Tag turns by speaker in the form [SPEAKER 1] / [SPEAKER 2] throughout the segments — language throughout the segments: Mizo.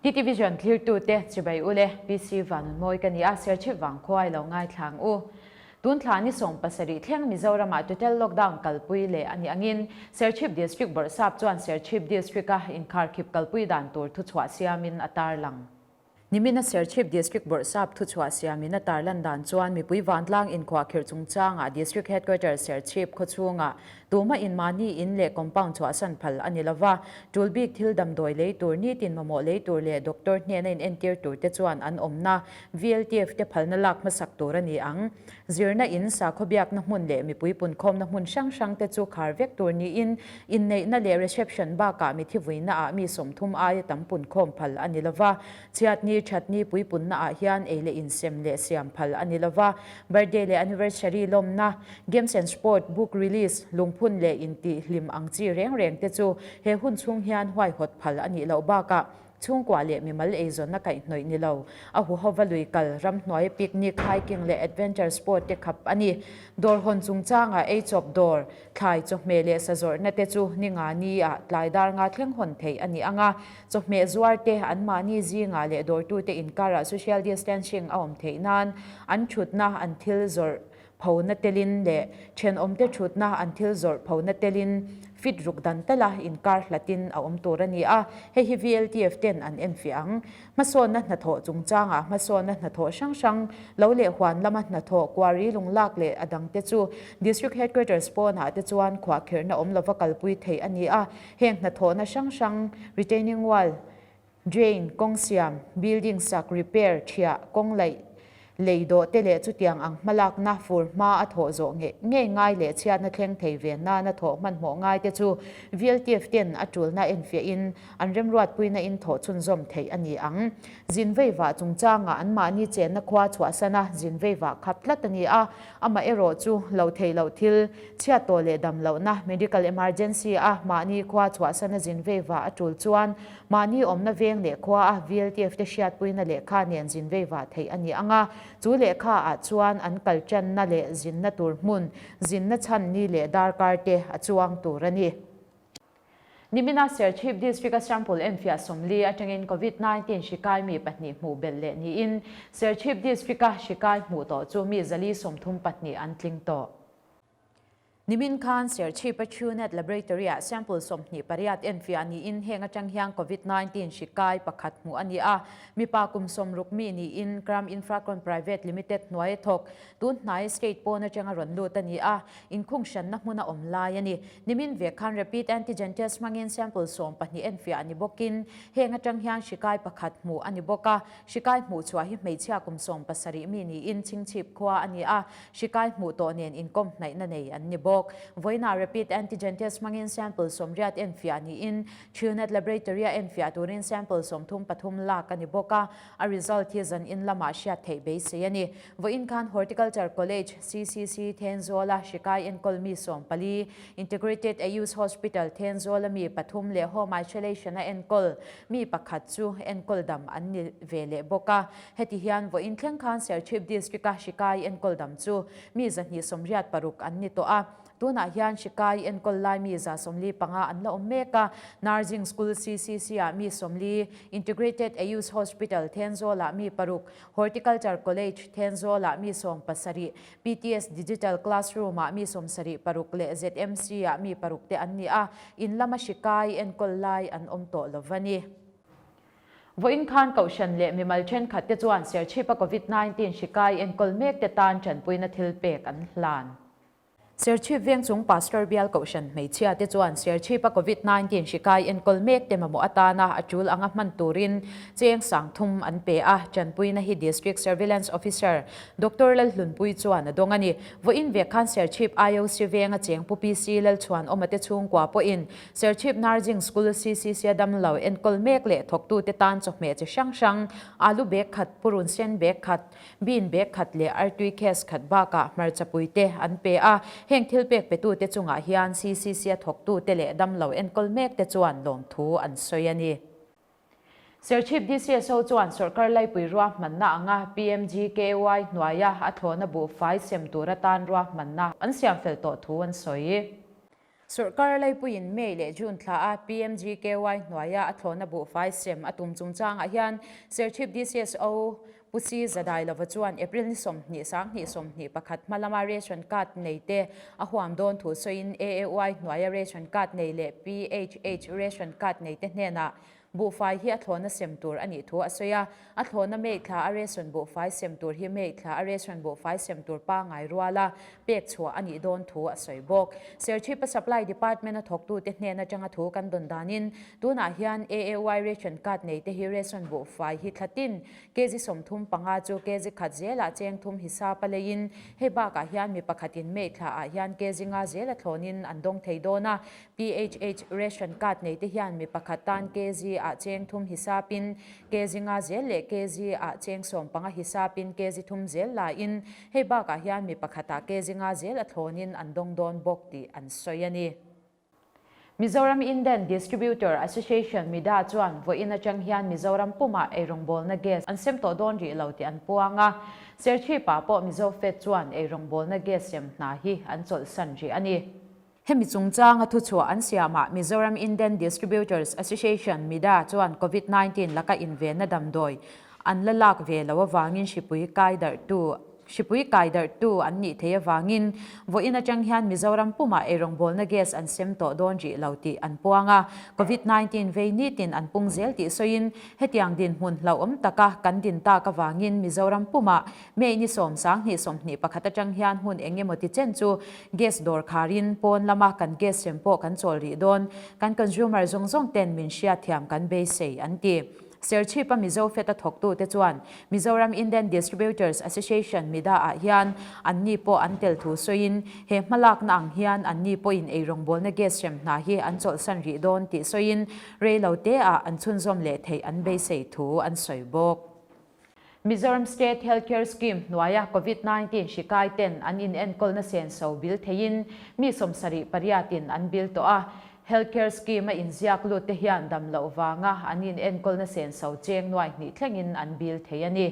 [SPEAKER 1] TT Vision thlirtute chibai ule PC Vanunmawi ka ni a, Serchhip Vangkhua i lo ngaithla ang u. Tun thla ni 70 thleng Mizoramah total lockdown kalpui leh a nih angin Serchhip District Bawrhsap chuan Serchhip District-a inkharkhip kalpui dan tur thuchhuah siamin a tarlang. Nimina Serchhip District Bawrhsap thuchhuah siamin a tarlan dan chuan mipui vantlang inkhuahkhirh chungchangah District Headquarters Serchhip khawchhungah tumah in mahni in leh compound chhuahsan phal a ni lova, tul bik thil damdawi lei tur, nitin mamawh lei tur leh doctor hnena in entir tur te chuan an awmna VLTF te phalna lak hmasak tur a ni ang. Zirna in, sakhaw biakna hmun leh mipui punkhawmna hmun hrang hrang te chu khar vek tur niin inneihna leh reception bakah mithi vuina ah mi 30 aia tam punkhawm phal a ni lova. Chhiatni, thatni puipunna ah hian ei leh insem leh siam phal a ni lova. Birthday leh anniversary lawmna, games and sport, book release, lungphun leh intihhlim ang chi reng reng te chu he hun chhung hian huaihawt phal a nih loh bakah Chhungkua leh mimal eizawnna kaihhnawih ni lo, a huhova lui kal, ramhnuai, picnic, hiking leh adventure sport te khap a ni. Dawr hawn chungchangah ei chawp dawr, thlai, chawhmeh leh sa zawrhna te chu ni nga ni ah tlai dar nga thleng hawn theih a ni ang a, chawhmeh zuar te, anmahni zingah leh dawrtute inkarah social distancing a awm theih nan an thutna, an thil zawrh phona telin leh thenawmte thutna an thil zawrh phona telin fit ruk dan tala inkar hlatin a awm tur a ni a, hei hi VLTF ten an enfiah ang. Hmasawnna hnathawh chungchangah hmasawnna hnathawh hrang hrang, lo leh huan lama hnathawh, kuari lunglak leh a dangte chu District Headquarters pawnah te chuan khuahkhirhna awm lova kalpui theih a ni a, heng hnathawhna hrang hrang retaining wall, Drain, kawng siam, building sak, repair, thiah, kawng laih, lei dawh te leh chutiang ang hmalakna fur hma a thawh zawh ngei ngei ngai leh chhiatna thleng thei ve nana thawh hmanhmawh ngai te chu VLTF ten a tulna enfiahin an remruatpuina in thawh chhunzawm theih a ni ang. Zin veivah chungchangah anmahni chenna khua chhuahsana zin veivah khap tlat a ni a, amaherawh chu lo theih loh thil, chhiat tawh leh dam lohna, medical emergency a mahni khua chhuahsana zin veivah a tul chuan Mahni awmna veng leh khua a VLTF te hriatpuina lehkha nen zin vei vah theih a ni ang a, chu lehkha ah chuan an kal tanna leh zinna tur hmun, zinna chhan ni leh darkar te a chuang tur a ni. Nimina Serchhip District a sample enfiah 40 atangin Covid 19 hri kai mi pahnih hmuh belh leh niin Serchhip District a hri kai hmuh tawh chu mi 434 an tling tawh. Nimin khan Serchhip a Truenat Laboratory-ah sample 28 enfiah niin heng atang hian Covid 19 hri kai pakhat hmuh a ni a. Mipa kum 60 mi niin Kram Infracon Private Limited hnuai a thawk. Tun hnai state pawn atanga rawn lut a ni a, inkhung hranna hmuna awm lai a ni. Nimin vek khan rapid antigen test hmangin sample 12 enfiah a ni bawkin heng atang hian hri kai pakhat hmuh a ni bawk a. Hri kai hmuh chhuah hi hmeichhia kum 70 mi niin Chhingchhip khua a ni a. Hri kai hmuh tawh nen inkawm hnaihna nei an ni bawk. Vawiinah rapid antigen test hmangin sample 80 enfiah niin Truenat Laboratory-a enfiah turin sample 33 lak a ni bawk a, a result hi zan in lamah hriat theih beisei a ni. Vawiin khan Horticulture College, CCC, Thenzawla hri kai enkawl mi 14, Integrated Ayush Hospital, Thenzawla mi pathum leh Home Isolation-a enkawl mi pakhat chu enkawl dam an ni ve leh bawk a. Heti hian vawiin thleng khan Serchhip District-a hrikai enkawl dam chu mi 286 an ni tawh a. Tunah hian hrikai enkawl lai mi 145 an la awm mek a. Nursing School CCC-ah mi 40, Integrated Ayush Hospital Thenzawlah mi paruk, Horticulture College Thenzawlah mi 17, PTS Digital Classroom-ah mi 76 leh ZMC-ah mi paruk te an ni a. In lama hrikai enkawl lai an awm tawh lo va ni. Vawiin khan Kohhran leh mimal thenkhat te chuan Serchhip-a Covid 19 hri kai enkawl mek te tan tanpuina thil pek an hlan. Serchhip veng chung Pastor bial Kohhran hmeichhia te chuan Serchhip-a Covid 19 hri kai enkawl mek te mamawh atana a tul anga hman turin cheng 3000 an pe a, tanpuina hi District Surveillance Officer Doctor Lalhlunpui chuan a dawng a ni. Vawiin vek khan Serchhip IOC venga cheng Pu PC Lalchhuan Awma te chhungkua pawhin Serchhip Nursing School CCC a damlo enkawl mek leh thawktute tan chawhmeh chi hrang hrang, alu bag khat, purun sen bag khat, bean bag khat leh artui case khat bakah hmarchapui te an pe a. Heng thil pek petute chungah hian CCC a thawktute leh damlo enkawl mek te chuan lawmthu an sawi a ni. Serchhip DCSO chuan sawrkar laipui ruahmanna anga PMGKY hnuaia a thlawhna buhfai sem tur atan ruahmanna an siam fel tawh thu an sawi. Sorkar laipuiin May leh June thla a PMGKY hnuaia a thlawhna buhfai sem a tum chungchangah hian Serchhip DCSO Pu Si Zadailova chuan April ni 20 sanghnih 21 hma lama ration card nei te a huam dawn thu sawiin AAY hnuaia ration card nei leh PHH ration card nei te hnenah Buhfai hi a thlawhna sem tur a nih thu a sawi a, a thlawhna May thla a ration buhfai sem tur hi May thla a ration buhfai sem tur pangai ruala pek chhuah a nih dawn thu a sawi bawk. Serchhipa Supply Department a thawktute hnen atanga thu kan dawn danin tunah hian AAY ration card nei te hi ration buhfai hi thla tin kg 35 chu kg khat zelah cheng thum hisap a leiin hei bakah hian mi pakhatin May thla ah hian kg nga zela thlawnin an dawng thei dawn a, PHH ration card nei te hian mi pakhat tan kg ah cheng thum hisapin kg nga zel leh kg ah cheng 15 hisapin kg thum zel laiin hei bakah hian mi pakhatah kg nga zel a thlawnin an dawng dawn bawk tih an sawi a ni. Mizoram Indent Distributor Association, MIDA, chuan vawiin atang hian Mizoram pumah eirawngbawlna gas an sem tawh dawn rih lo tih an puang a. Serchhip-ah pawh Mizofed chuan eirawngbawlna gas sem hna hi an chawlhsan rih a ni. Hemi chungchanga thuchhuah an siamah Mizoram Indent Distributors Association, MIDA, chuan Covid 19 laka invenna damdawi an la lak ve lo avangin hripui kai darhtu hripui kai darhtu an nih theih avangin vawiin atang hian Mizoram pumah eirawngbawlna gas an sem tawh dawn rih lo tih an puang a. Covid 19 vei nitin an pung zel tih sawiin hetiang dinhmun hlauhawm taka kan din tak avangin Mizoram pumah May ni sawm 20 21 atang hian hun eng emaw ti chen chu gas dawr kharin pawn lama kan gas sem pawh kan chawl rih dawn. Kan consumer zawng zawng ten min hriatthiam kan beisei an ti. Serchhip-a Mizo Fed-a thawktute chuan Mizoram Indent Distributors Association MIDA ah hian anni pawh an tel thu sawiin he hmalakna ang hian anni pawhin eirawngbawlna gas sem hna hi an chawlhsan rih dawn tih sawiin reilo te-ah an chhunzawm leh theih an beisei thu an sawi bawk. Mizoram State Health Care Scheme hnuaia Covid 19 hri kai ten an inenkawlna senso bil theiin mi 78 in an bil tawh a. Health Care Scheme a inziak lut te hian dam loh vanga an inenkawlna senso cheng nuai hnih thlengin an bil thei a ni.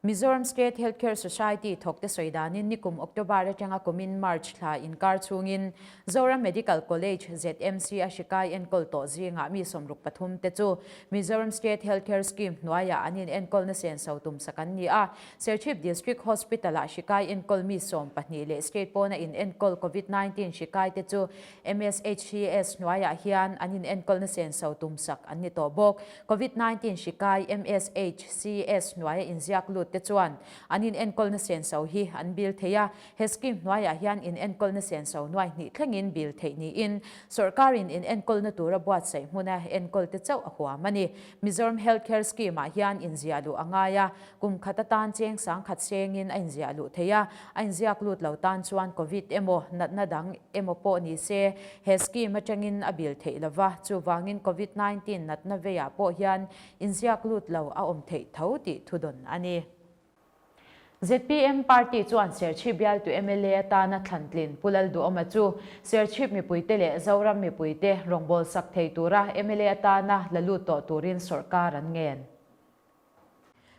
[SPEAKER 1] Mizoram State Health Care Society thawkte sawi danin nikum October atanga kumin March thla inkar chhungin Zoram Medical College, ZMC, a hri kai enkawl tawh zingah mi 63 te chu Mizoram State Health Care Scheme hnuaiah an inenkawlna senso tumsak an ni a. Serchhip District Hospital-ah hri kai enkawl mi 12 leh state pawna inenkawl Covid 19 hri kai te chu MSHCS hnuaiah hian an inenkawlna senso tumsak an ni tawh bawk. Covid 19 hri kai MSHCS hnuaia inziak lut te chuan an inenkawlna senso hi an bil thei a. He scheme hnuaiah hian inenkawlna senso nuai hnih thlengin bil theih niin sawrkarin inenkawlna tura buatsaih hmuna enkawl te chauh a huam a ni. Mizoram Health Care Scheme-ah hian inziah luh a ngai a, kum khat atan cheng 1000 sengin a inziah luh thei a, a inziak lut lo tan chuan Covid emaw natna dang emaw pawh ni se he scheme atangin a bil theih lova, chuvangin Covid 19 natna veiah pawh hian inziak lut lo a awm theih tho tih thudawn a ni. ZPM party chuan Serchhip bialtu mla atana thlantlin Pu Lalduhawma chu Serchhip mipuite leh Zoram mipuite rawngbâwl sak thei tura mla atana la lut tawh turin sawrkar an ngen.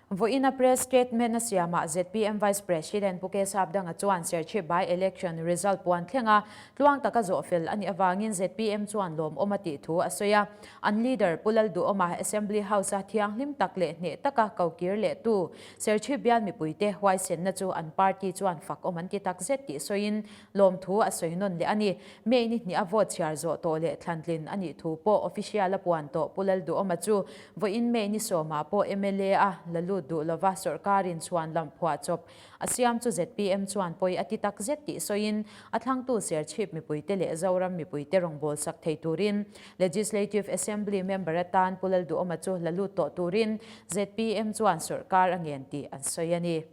[SPEAKER 1] Vawiina press statement a siamah ZPM Vice President Pu Kesap Danga chuan Serchhip by-election result puan thlenga tluang taka zawh fel a nih avangin ZPM chuan lawmawm a tih thu a sawi a. An leader Pu Lalduhawma Assembly House-a thianghlim tak leh hneh taka kokir lehtu Serchhip bial mipuite huaisenna chu an party chuan fak awm an ti tak zet tih sawiin lawmthu a sawi nawn leh a ni. May ni hnih a vote chhiar zawh tawh leh thlantlin a nih thu pawh official a puan tawh Pu Lalduhawma chu vawiin May ni sawmah pawh mla a la lut duh lova sawrkarin chhuan lam phuah chawp a siam chu zpm chuan pawi a ti tak zet tih sawiin a thlangtu Serchhip mipuite leh Zoram mipuite rawngbâwl sak thei turin Legislative Assembly member atan Pu Lalduhawma chu la lut tawh turin zpm chuan sawrkar a ngen tih an sawi a ni.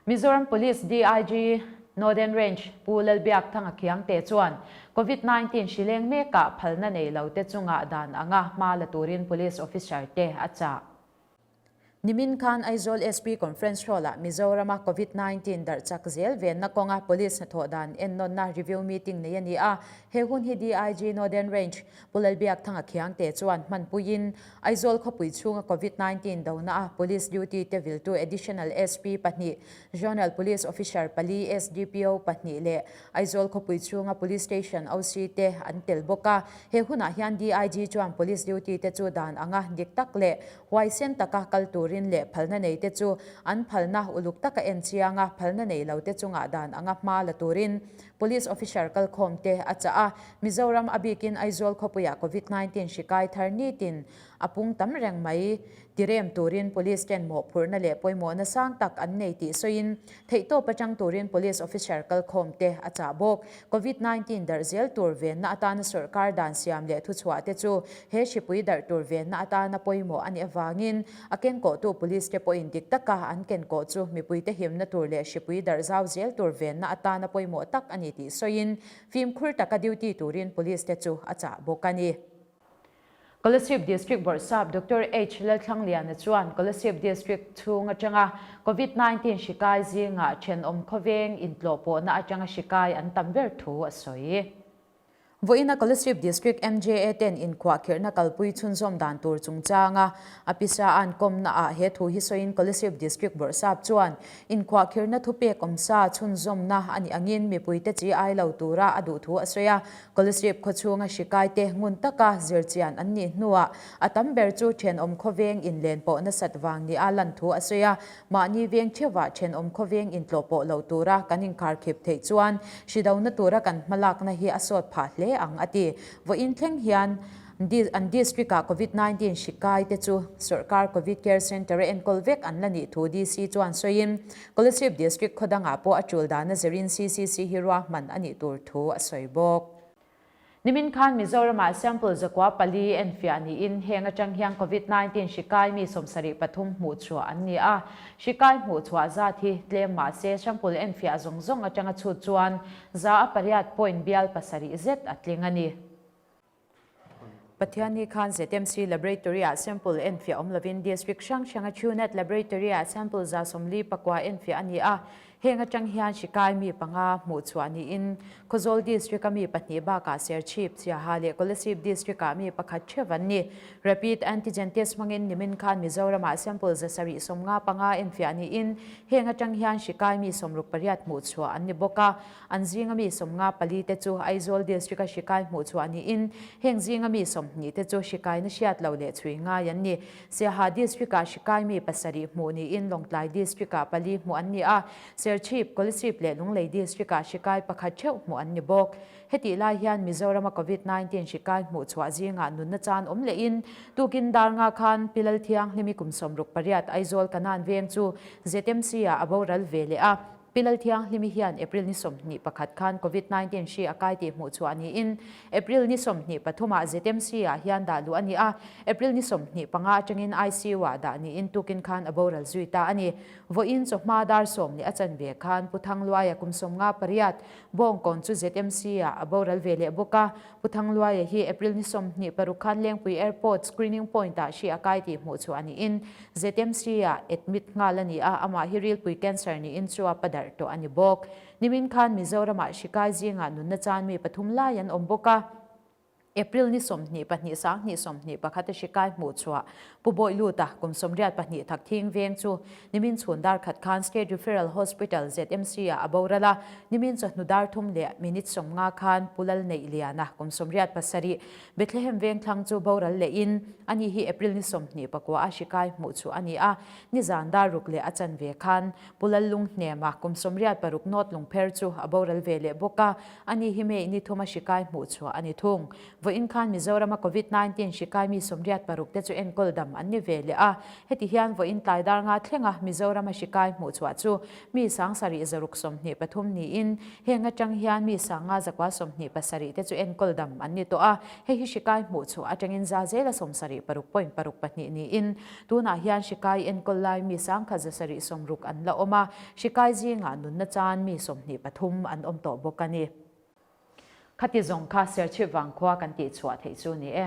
[SPEAKER 1] Mizoram Police DIG, Northern Range, Pu Lalbiakthanga Khiangte chuan Covid 19 hri leng mekah phalna nei lo te chungah dan anga hma la turin Police Officer te a chah. Nimin khan Aizawl SP Conference Hall-ah Mizorama Covid 19 darh chak zel venna kawnga Police hnathawh dan ennawnna review meeting nei a ni a. He hun hi DIG Northern Range, Pu Lalbiakthanga Khiangte chuan hmanpuiin Aizawl khawpui chhunga Covid 19 dona a Police duty te viltu Additional SP pahnih, Zonal Police Officer pali, SDPO pahnih leh Aizawl khawpui chhunga Police Station OC te an tel bawk a. He hunah hian DIG chuan Police duty te chu dan anga dik tak leh Huaisen taka kal turin leh phalna nei te chu an phalna uluk taka en chiang a, phalna nei lo te chungah dan anga hma la turin Police Officer kalkhawm te a chah a. Mizoram a bikin Aizawl khawpuiah Covid 19 hri kai thar nitin a pung tam reng mai. Tirem turin Police ten mawhphurhna leh pawimawhna sang tak an nei tih sawiin Theihtawp atang turin Police Officer kalkhawm te a chah bawk. Covid 19 darh zel tur venna atana sawrkar dan siam leh thuchhuah te chu he hripui darh tur venna atana pawimawh a nih avangin a kenkawhtu Police te pawhin dik taka an kenkawh chu mipuite himna tur leh hripui darh zau zel tur venna atana pawimawh tak a ni tih sawiin fimkhur taka duty turin Police te chu a chah bawk a ni. Kolasib District Bawrhsap Doctor H. Lalthlangliana chuan Kolasib District chhung atanga Covid 19 hri kai zingah thenawm khawveng intlawhpawhna atanga hri kai an tam ber thu a sawi. Vawiina Kolasib District MJA ten inkhuahkhirhna kalpui chhunzawm dan tur chungchanga a pisa an kawmna ah he thu hi sawiin Kolasib District Bawrhsap chuan inkhuahkhirhna thupek awmsa chhunzawmna a nih angin mipuite chi ai lo tura a duh thu a sawi a. Kolasib khawchhunga hri kaite ngun taka zirchian an nih hnuah a tam ber chu thenawm khawveng inlen pawh nasat vang nia lan thu a sawi a. Mahni veng theuhah thenawm khawveng intlawh pawh lo tura kan inkharkhip theih chuan hri dona tura kan hmalakna hi a sawt phah hle ang a ti. Vawiin thleng hian an district-ah Covid 19 hri kaite chu sawrkar Covid Care Centre-a enkawl vek an la nih thu DC chuan sawiin Kolasib District khaw dangah pawh a tul dana zirin CCC hi ruahman a nih tur thu a sawi bawk. Nimin khan Mizoramah sample zakua pali enfiah niin heng atang hian Covid 19 hri kai mi 73 hmuhchhuah an ni a. Hri kai hmuhchhuah zat hi tlem mah se sample enfiah zawng zawng atanga chhut chuan 8% point bial 7 zet a tling a ni. Pathianni khan ZMC Laboratory-ah sample enfiah awm lovin District hrang hranga Truenat Laboratory-ah sample 49 enfiah a ni a. Heng atang hian hri kai mi panga hmuh chhuah niin Khawzawl District-a mi pahnih bakah Serchhip, Chiaha leh Kolasib District-ah mi pakhat theuh an ni. Rapid Antigen Test hmangin nimin khan Mizoramah sample 755 enfiah niin heng atang hian hri kai mi 68 hmuh chhuah an ni bawk a. An zinga mi 54 te chu Aizawl District-a hri kai hmuh chhuah niin heng zinga mi 20 te chu hri kaina hriat lo leh chhui ngai an ni. Siaha District-ah hri kai mi pasarih hmuh niin Lawngtlai District-ah pali hmuh an ni a, Serchhip, Kolasib leh Lunglei District-ah hri kai pakhat theuh hmuh an ni bawk. Hetih lai hian Mizorama Covid 19 hri kai hmuh chhuah zingah nunna chan awm lehin tukin dar nga khan Pi Lalthianghlimi kum 68 Aizawl Kanan veng chu ZMC-ah a boral ve leh a. Pi Lalthianghlimi hian April ni 21 khan Covid 19 hri a kai tih hmuh chhuah niin April ni 23 ah ZMC ah hian dah luh a ni a, April ni 25 atangin ICU ah dah niin tukin khan a boral zui ta a ni. Vawiin chawhma dar sawm leh a chanve khan Pu Thangluaia kum 58 Bawngkawn chu ZMC ah a boral ve leh bawk a, Pu Thangluaia hi April ni 26 khan Lengpui Airport screening point ah hri a kai tih hmuh chhuah niin ZMC ah admit nghal a ni a, amah hi rilpui cancer niin chu a padarh tawh a ni bawk. Nimin khan Mizoramah hri kai zingah nunna chan mi pathum lai an awm bawk a, April ni 22 2021 a hri kai hmuh chhuah Pu Bawih Luta kum 82 thak thing veng chu nimin chhun dar khat khan State Referral Hospital, ZMC, ah a boral a, nimin chawhnu dar thum leh minute 50 khan Pu Lal Neih Liana kum 87 Bethlehem Vengthlang chu boral lehin ani hi April ni 29 a hri kai hmuh chu a ni a, nizan dar ruk leh a chanve khan Pu Lal Lunghnema kum 86 North Lungpher chu a boral ve leh bawk a, ani hi May ni thum a hri kai hmuh chhuah a ni thung. Vawiin khan Mizorama Covid 19 hri kai mi 86 te chu enkawl dam an ni ve leh a, heti hian vawiin tlai dar nga thlenga Mizorama hri kai hmuh chhuah chu mi 7623 niin heng atang hian mi 5,127 te chu enkawl dam an ni tawh a, hei hi hri kai hmuh chhuah atangin za zela 76.62 niin tunah hian hri kai enkawl lai mi 1,760 an la awm a, hri kai zingah nunna chan mi 23 an awm tawh bawk a ni. Khati zawng kha Serchhip vangkhua kan tih chhuah theih chu ni e.